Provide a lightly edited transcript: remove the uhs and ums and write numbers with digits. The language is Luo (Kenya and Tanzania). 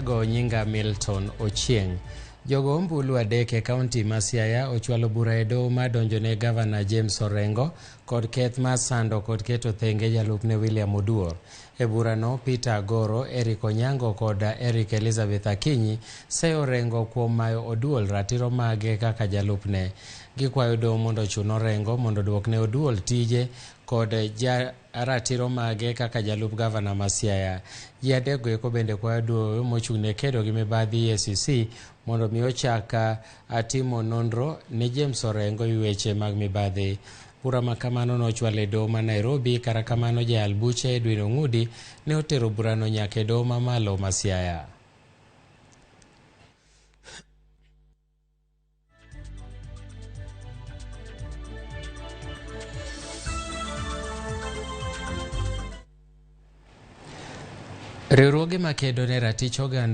go nyinga Milton Ochieng. Jogo ombulu adek e kaunti ma Siaya ochwalo bura e doho mar donjone gavana James Orengo kod keth mar sando kod keto thenge jalupne William Oduor. E burano, Peter Agoro, Eric Onyango kod Eric Elizabeth Akinyi seyo Orengo kuom mayo Oduol ratiro mage kaka jalupne. Gikwayo doho mondo ochun Orengo mondo oduokne Oduol tije kod ja ratiro mage kaka jalup gavana ma Siaya. Ji adekgo eko bende kwayo doho mochung'ne kedo gi mibadhi EACC mondo mi ochak timo nonro ne James Orengo e weche mag mibadhi. Bura ma kamano nochwal e doho ma Nairobi, kata kamano jayal buche Edwin Ong'udi ne otero burano nyaka e doho mamalo ma Siaya. Riwruoge makedo ne ratich oganda